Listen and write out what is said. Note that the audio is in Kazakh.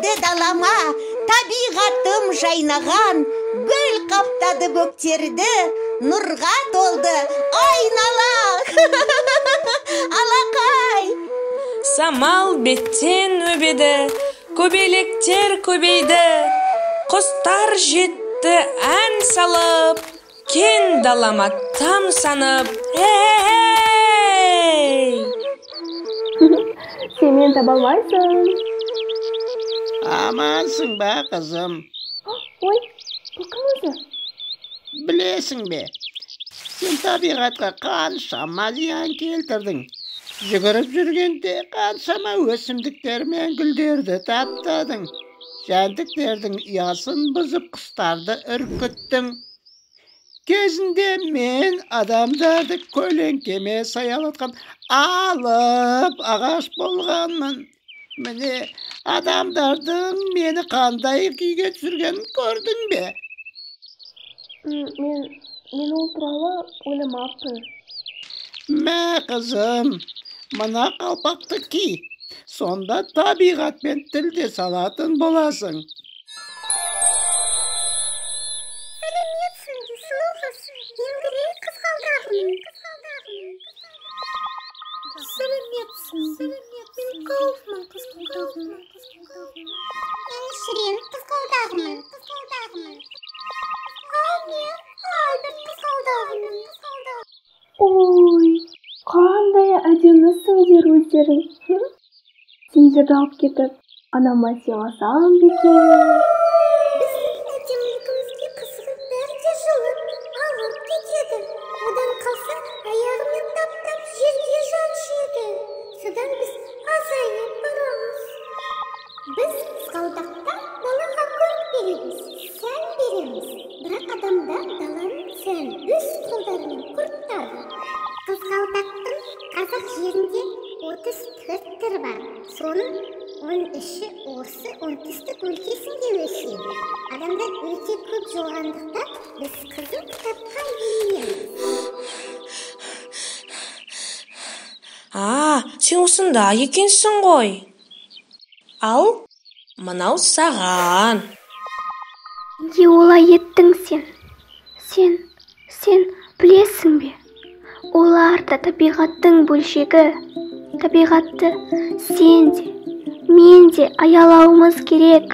келді далама, табиғатым жайнаған, гүл қаптады бөктерді, нұрға толды айнала. Алақай! Самал беттен өбеді, көбелектер көбейді, құстар жетті ән салып, кен далама тамсанып. Эй! Сен мені таба алмайсың. Амансың ба, қызым? Ой, бұл кім өзі? Білесің бе, сен табиғатқа қаншама зиян келтірдің. Жүгіріп жүргенде қаншама өсімдіктер мен гүлдерді таптадың. Жәндіктердің ұясын бұзып, құстарды үркіттің. Кезінде мен адамдарды көлеңкеме саялатқан алып ағаш болғанмын. Міне, адамдардың мені қандай күйге түсіргенін көрдің бе? Мен ол туралы ойламаппын. Мә, қызым, мына қалпақты ки. Сонда табиғатпен тілдесе алатын боласың. Сәлеметсің бе, сұлу қыз? Мен Грей қызғалдағымын. Сәлеметсің бе? Мен Кауфман қызғалдағымын. Мен Шрен қызғалдағымын. Ал мен Альберт қызғалдағымын. Ой, қандай әдемісіңдер өздерің. Сендерді алып кетіп, анама сыйласам ба екен? Біздің әдемілігімізге қызығып бәрі де жұлып, алып кетеді. Одан қалса, аяғымен таптап жерге жаншиды. Содан біз азайып барамыз. Біз қызғалдақтар далаға көрік береміз, сән береміз. Бірақ адамдар даланың сәнін өз қолдарымен құртады. Қызғалдақтың қазақ жерінде 34 түрі бар. Соның 13-і осы оңтүстік өлкесінде өседі. Адамдар өте көп жолғандықтан біз қызыл кітапқа енеміз. А, сен осында екенсің ғой. Ал, мынау саған. Неге олай еттің сен? Сен білесің бе? Олар да табиғаттың бөлшегі. Табиғатты сен де, мен де аялауымыз керек.